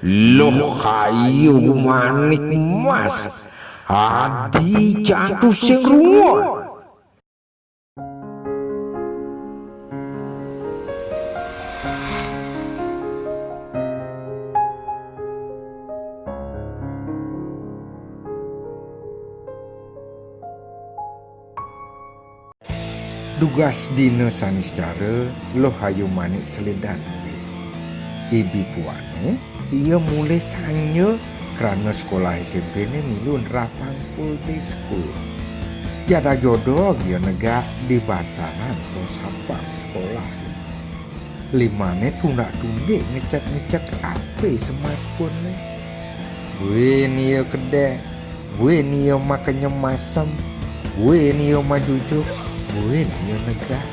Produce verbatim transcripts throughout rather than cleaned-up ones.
Luh Ayu Manik Mas, adi cantu sing rungon. Dugas dina Saniscara, Luh Ayu Manik selidan mulih. Ibi puane, ia mulih sanja krana sekolah S M P-ne milu nerapang full day school. Jadag jodog ia negak di bantaran pos satpam sekolah. Limane tundak-tundik ngecek-ngecek ape smartphone-ne. Buin ia kedek, buin ia makenyem masem, buin ia majujuk, buin ia negak.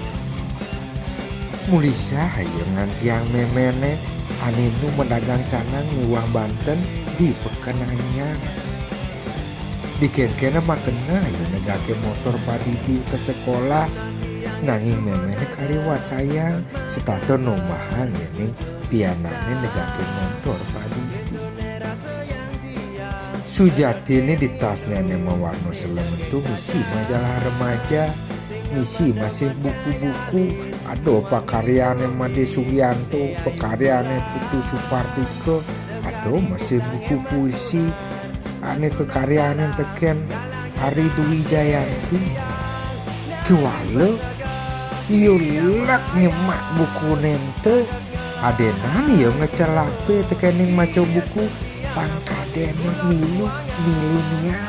Mulisah ia ngantiang memene ane enu madagang canang miwah banten di Peken Anyar. Dikenken makena ia negake motor padidi ka sekolah, nanging memene kaliwat sayang, setata nombahang yene pianakne negake motor padidi. Sujatine di tasne ane mawarna selem ento misi majalah remaja, misi masih buku-buku, ada pakaryane Made Sugianto, pakaryane Putu Supartika, ada masih buku puisi ane kakaryane teken Ari Dwi Jayanti. Kewala ia lek nyemak bukune ento, adenan ia ngecel ape tekening maca buku, pang kadene milu milenial.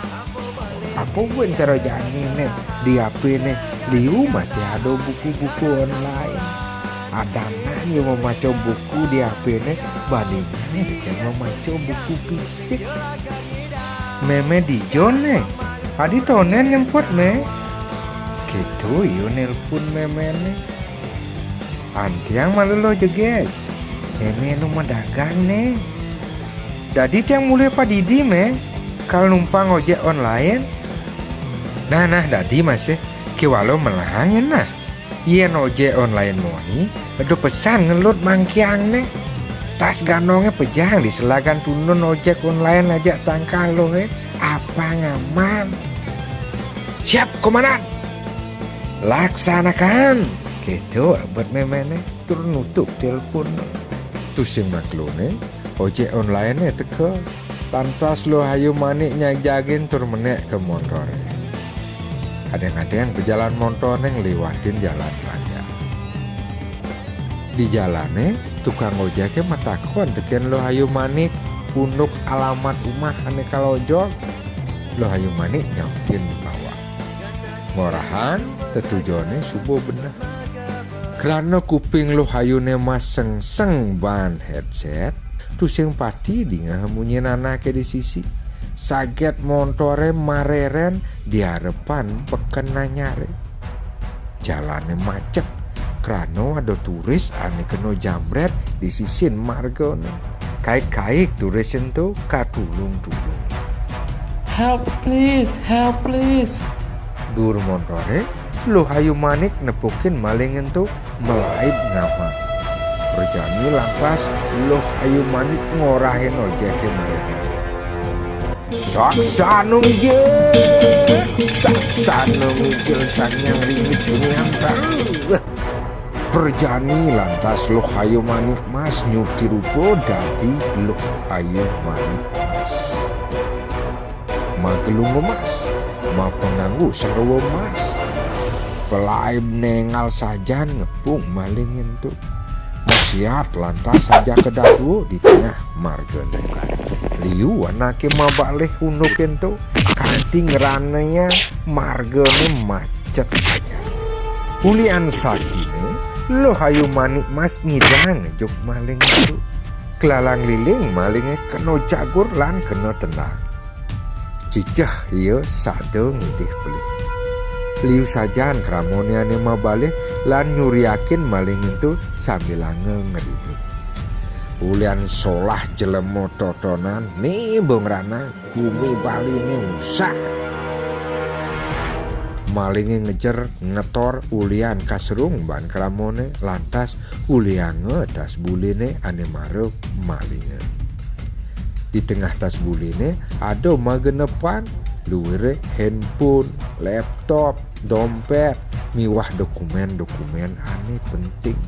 Apa buin cara janine di H P-ne liu masih ada buku-buku online. Adanan ia memaca buku di H P-ne bandingan teken memaca buku fisik. Meme dija ne? Adi tonden nyemput, Me? Keto ia nelpon memene. Antiang malu Luh jegeg. Meme enu madagang ne. Dadi tiang mulih padidi, Me, kal numpang ojek online. Nah, nah, dadi masih kewala melahang nah. Yen ojek online mohi, eda pesan ngelut mangkiangne. Tas ganonge pejang di selagan tunun ojek online ajak tangkah Luhe, apang aman. Siap, Komandan. Laksanakan. Keto abet memene tur nutup telpon. Tusing maklune, ojek online teka. Lantas Luh Ayu Manik nyajagin tur menek ke montore. Kadang-kadang pejalan montorne ngliwatin jalan raya. Di jalane, tukang ojeke matakon teken Luh Ayu Manik unduk alamat umah ane kalojog. Luh Ayu Manik nyautin bawa. Ngorahang tetujone suba beneh. Krana kuping Luh Ayune masengseng baan headset, tusing pati dingeh munyin anake di sisi. Saget montore mareren di arepan Peken Anyare. Jalane macet, krana ada turis ane kena jambret di sisin margane. Kaik-kaik turis ento katulung-tulung. "Help, please, help, please." Dur montore, Luh Ayu Manik nepukin maling ento malaib ngamang. Prajani lantas Luh Ayu Manik ngorahin ojeke mareren. "Saksana mijil, saksana mijil Sang Hyang Ringit Sunianta." Prajani lantas Luh Ayu Manik Mas nyuti rupa dadi Luh Ayu Manik Mas. Magelung emas, mapanganggo sarwa emas. Pelaib nengal sajan ngepung maling ento. Masiat lantas saja kadadua di tengah margane. Liu anake mabalih unduk ento, kanti ngranaang margane macet saja. Ulian saktine, Luh Ayu Manik Mas ngidang ngejuk maling ento. Kelalang liling malinge kena jagur lan kena tendang. Ciceh ia sada ngidih pelih. Liu sajan kramane ane mabalih lan nyuriakin maling ento sambilanga ngerinik. Ulian solah jelema totonan, ni bongranang, gumi Baline usah. Malingé ngejer ngetor ulian kasrung baan kramoné, lantas ulianga tas buléné ané mara malingé. Di tengah tas buléné ada magenepan, luiré handphone, laptop, dompét, miwah dokumén-dokumén ané penting.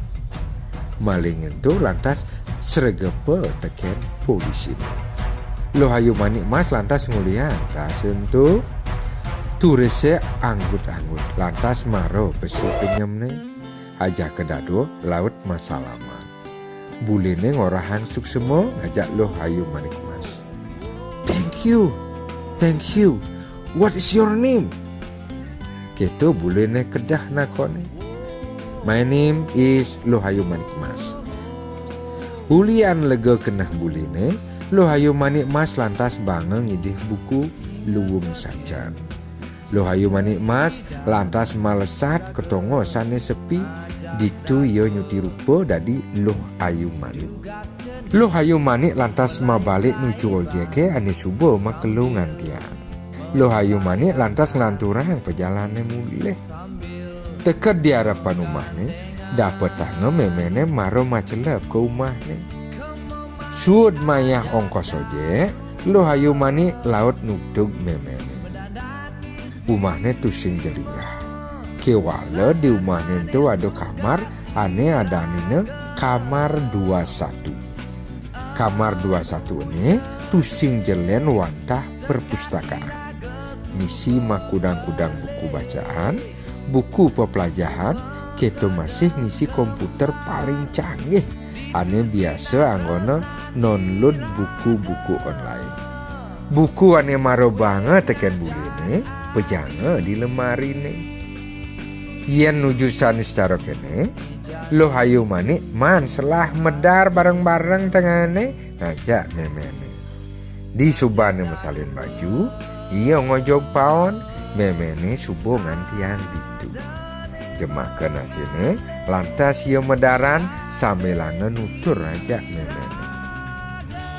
Maling ento lantas sregepa tekén polisiné. Luh Ayu Manik Mas lantas nguliang tas ento, turisé anggut-anggut, lantas mara pesu kenyemné. Ajaka dadua laut masalaman. Buléné ngorahang suksema ngajak Luh Ayu Manik Mas. "Thank you. Thank you. What is your name?" Kéto buléné kedah nakoné. "My name is Luh Ayu Manik Mas." Ulian lega keneh buléné, Luh Ayu Manik Mas lantas banga ngidih buku Luung Sajan. Luh Ayu Manik Mas lantas malesat ka tongos ané sepi, ditu ia nyuti rupa dadi Luh Ayu Manik. Luh Ayu Manik lantas mabalik nuju ojeké ané suba makelo ngantiang. Luh Ayu Manik lantas nglanturang pajalané mulih. Teka di arepan umahné, dapetanga méméné mara macelep ka umahné. Suud mayah ongkos ojek, Luh Ayu Manik laut nutug méméné. Umahné tusing jelinggah. Kéwala di umahné ento ada kamar ané adanina kamar dua satu. Kamar dua satu ené tusing jelen wantah perpustakaan. Misi makudang-kudang buku bacaan, buku peplajahan, kéto masih misi komputer paling canggih ané biasa anggona nonlud buku-buku online. Buku ané mara banga tekén buléné pejanga di lemariné. Yén nuju sanicara kéné, Luh Ayu Manik maan selah medar bareng-bareng tengahané ngajak méméné. Disubané masalin baju, ia ngojog paon, méméné suba ngantiang ditu. Jemaka nasiné, lantas ia medaran sambilanga nutur ajak méméné.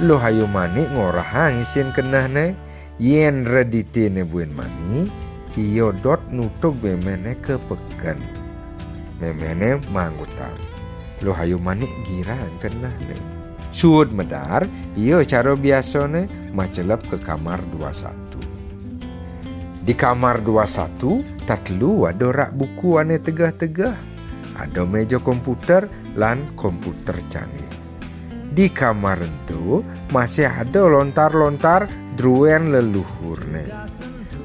Luh Ayu Manik ngorahang isin kenehné, yén reditiné buin mani, ia dot nutug méméné ka peken. Méméné manggutang. Luh Ayu Manik girang kenehné. Suud medar, ia cara biasané macelep ka kamar dua satu. Di kamar dua satu, tatelu ada rak buku ané tegeh-tegeh, ada méja komputer lan komputer canggih. Di kamar ento masih ada lontar-lontar druen leluhurné.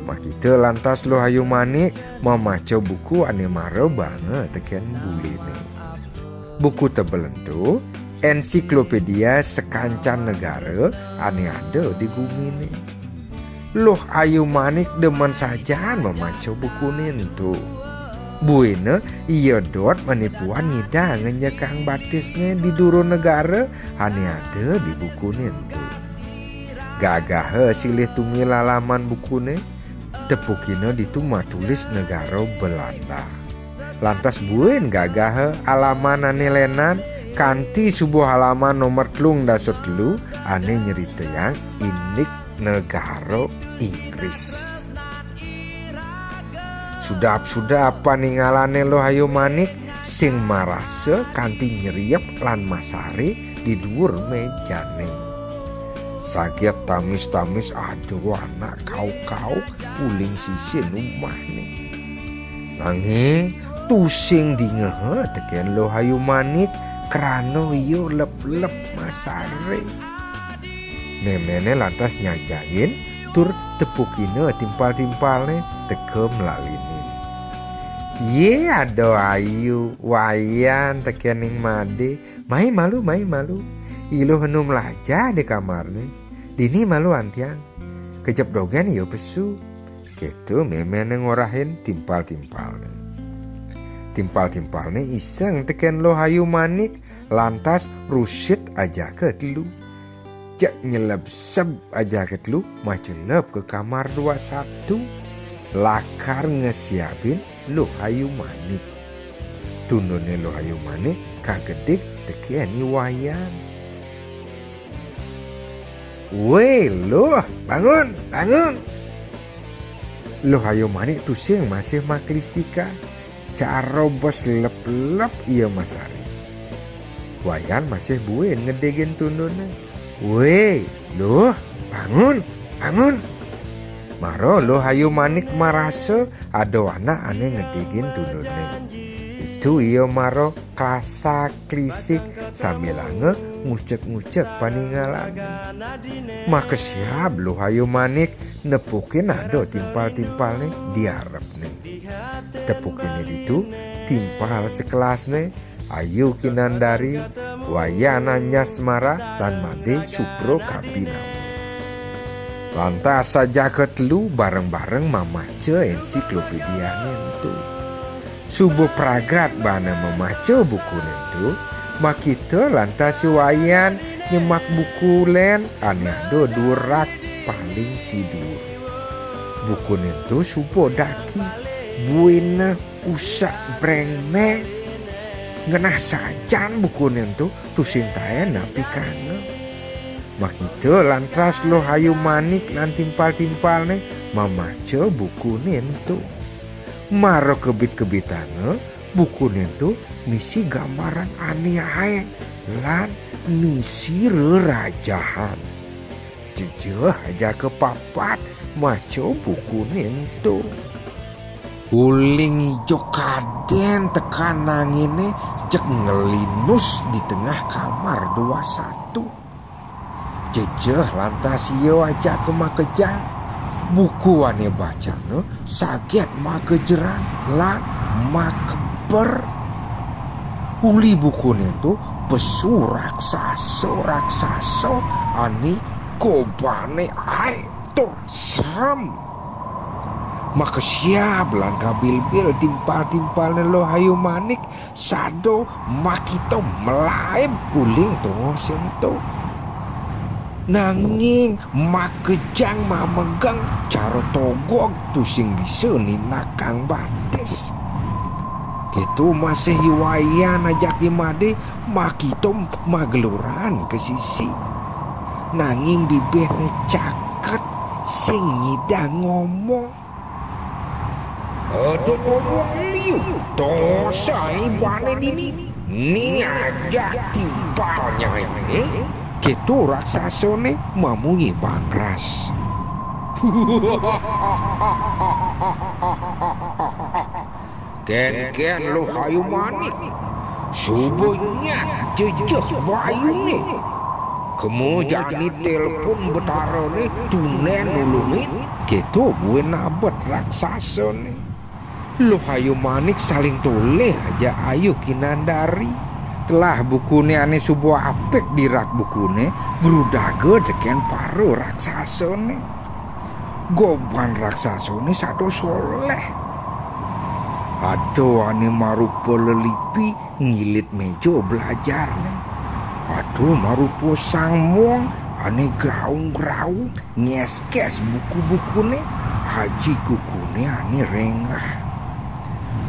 Makita lantas Luh Ayu Manik mamaca buku ané mara banga tekén buléné. Buku tebel ento ensiklopedia sakancan negara ané ada di guminé. Luh Ayu Manik demen sajan mamaca bukuné ento. Buina ia dot mani puan nyidang ngenjekang batisné di duruh negara ané ada di bukuné ento. Gagaha silih tunggil alaman bukuné, tepukina ditu matulis negara Belanda. Lantas buin gagaha alaman ané lénan, kanti suba alaman nomor telung dasa telu ané nyeritayang indik negara Inggris. Sudap-sudap paningalané Luh Ayu Manik sing marasa kanti nyeriep lan masaré di duur méjané. Saget tamis-tamis ada anak kauh-kauh uling sisin umahné. Nanging tusing dingeha tekén Luh Ayu Manik krana ia lep-lep masaré. Méméné lantas nyajain tur tepukina timpal-timpalné teka mlalinin. "Yé ada Ayu, Wayan tekén Ning Madé, mai malu, mai malu. Iluh enu mlajah di kamarné. Dini malu antiang. Kejep dogén ia pesu." Kéto méméné ngorahin timpal-timpalné. Timpal-timpalné iseng tekén Luh Ayu Manik, lantas rusit ajaka telu. Jeg nyelebseb ajaka telu macelep ka kamar dua satu, lakar ngesiabin Luh Ayu Manik. Tunduné Luh Ayu Manik kagedik tekén I Wayan. "Woi, Luh, bangun, bangun!" Luh Ayu Manik tusing masih maklisikan. Cara bes lep-lep ia masari. Wayan masih buin ngedigin tundunné. "Wéh, Luh, bangun, bangun!" Mara Luh Ayu Manik marasa ada anak ané ngedigin tundunné. Ditu ia mara klasak-klisik sambilanga ngucek-ngucek paningalané. Makesiab Luh Ayu Manik nepukin ada timpal-timpalné di arepné. Tepukiné ditu, timpal sekelasné, Ayu Kinandari, Wayan Anyasmara, lan Madé Suprakabi nami. Lantas ajaka telu bareng-bareng mamaca ensiklopediané ento. Suba pragat bana mamaca bukuné ento, makita lantas I Wayan nyemak buku lén ané ada duur rak paling siduur. Bukuné ento suba daki, buina usak brengmeng. Ngenah sajan bukuné ento tusing taén napikanga. Makita lantas Luh Ayu Manik lan timpal-timpalné mamaca bukuné ento. Mara kebit-kebitanga, bukuné ento misi gambaran ané aéng lan misi rerajahan. Jejeh ajaka papat maca bukuné ento. Uling ijo kadén tekan anginé jeg nglinus di tengah kamar dua satu. Jejeh lantas ia ajaka makejang. Buku ané bacana saget magejeran lan makeber. Uli bukuné ento pesu raksasa-raksasa ané gobané aéng tur serem. Makesiab lan kabilbil timpal-timpalné Luh Ayu Manik sada makita malaib uling tongosé ento. Nanging makejang mamegeng cara togog tusing bisa ninakang batis. Kéto masih I Wayan ajak I Madé makita mageluran ka sisi. Nanging bibihné caket sing nyidang ngomong. "Ada ngomong liu, tongosang ibané dini, né ajak timpal nyainé," kéto raksasané mamunyi bangras. "Kénkén Luh Ayu Manik, suba nyak jejeh bayuné. Kema jani télpon betarané tunden nulungin," kéto buin nabet raksasané. Luh Ayu Manik saling tolih ajak Ayu Kinandari. Telah bukuné ané suba apik di rak bukuné, grudaga tekén para raksasané. Goban raksasané sada soléh. Ada ané marupa lelipi ngilit méja belajarné. Ada marupa sang mong ané graung-graung ngéskés buku-bukuné, aji kukuné ané réngah.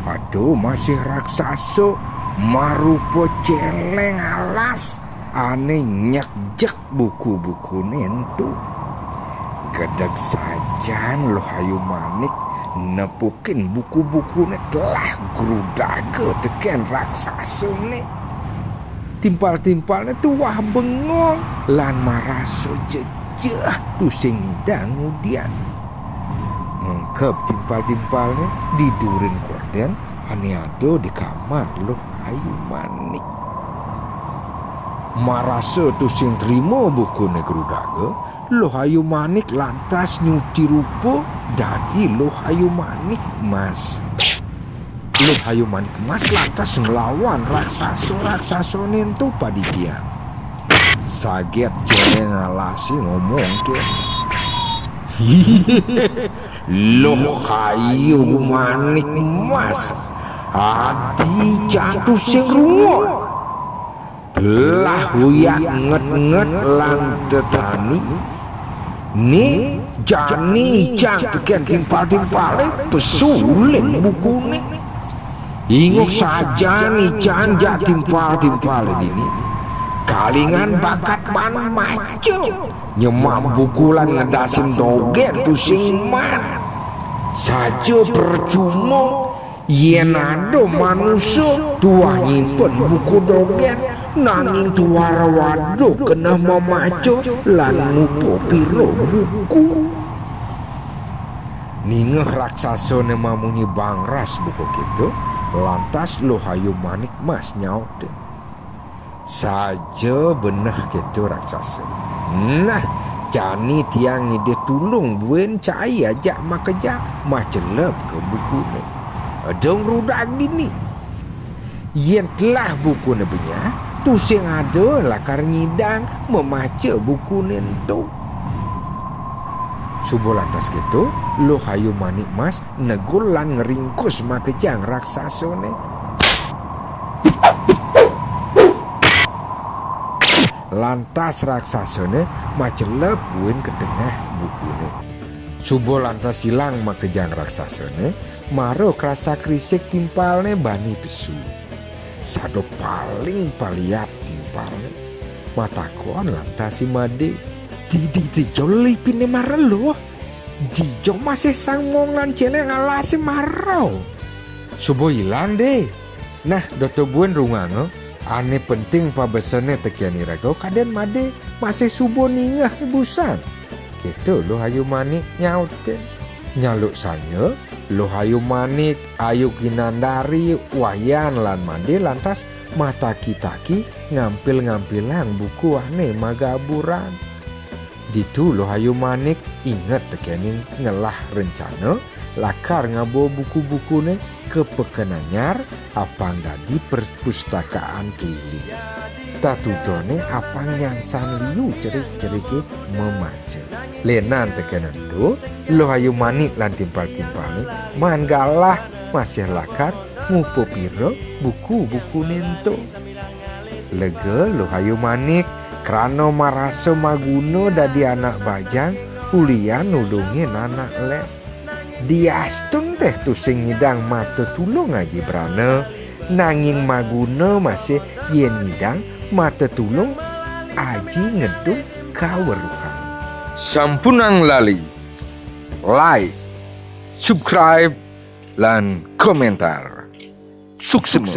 Ada masih raksasa marupa céléng alas ané nyekjek buku-bukuné ento. Gedeg sajan Luh Ayu Manik nepukin buku-bukuné telah grudaga tekén raksasané. Timpal-timpalné tuah bengong lan marasa jejeh tusing ngidang ngudian. Ngengkeb timpal-timpalné di durin kordén ané ada di kamar Luh Ayu Manik. Marasa tusing trima bukuné grudaga, Luh Ayu Manik lantas nyuci rupa dadi Luh Ayu Manik Mas. Luh Ayu Manik Mas lantas nglawan raksasa-raksasané ento padidian. Saget céléng alasé ngomong kéné, "Luh Ayu Manik Mas, adi cang tusing runguh. Telah uyak nget-nget lan tetani, né jani cang tekén timpal-timpalé pesu uling bukuné. Inggih sajan icang jak timpal-timpalé dini. Kalingan bakat ban maca, nyemak buku lan ngedasin dogén tusing man. Saja percuma, yen ada manusa tuah nyimpen buku dogén, nanging tuara wada keneh mamaca lan ngupa pira buku. Ningeh raksasané mamunyi bangras buka kéto, lantas Luh Ayu Manik Mas nyautin, "Saja beneh kéto raksasa. Nah, jani tiang ngidih tulung buin cai ajak makejang macelep ka bukuné. Eda ngrudag dini. Yen telah bukuné benyah, tusing ada lakar nyidang mamaca bukuné ento." Suba lantas kéto, Luh Ayu Manik Mas negul lan ngringkus makejang raksasané. Lantas raksasané macelep buin ka tengah bukuné. Suba lantas ilang makejang raksasané, mara krasak-krisik timpalné bani pesu. Sada paling paliap timpalné. Matakon lantas I Madé, "Didi dija lipiné mara, Luh? Dija masih Sang Mong lan Céléng alasé mara?" "Suba ilang, Dé. Nah, dota buin runganga, ané penting pabesené tekén iraga kadén Madé masih suba ningeh busan." Kéto Luh Ayu Manik nyautin. Nyaluk sanya, Luh Ayu Manik, Ayu Ginandari, Wayan lan Madé lantas mataki-taki ngampil-ngampilang buku ané magaburan. Ditu Luh Ayu Manik inget tekéning ngelah rencana lakar ngabawa buku-bukuné ka Pekenanyar, apang dadi perpustakaan keliling. Tatujoné apang nyansan liu cerik-ceriké mamaca. Lenan tekén ento, Luh Ayu Manik lan timpal-timpalné maan galah masih lakar ngupa pira buku-bukuné ento. Lega Luh Ayu Manik krana marasa maguna dadi anak bajang ulian nulungin anak lén. Diastun té tusing ngidang mata tulung Aji Brana, nanging maguna masih yén ngidang mata tulung Aji Ngedum kaweruhan. Sampunang lali like, subscribe, lan komentar. Suksma.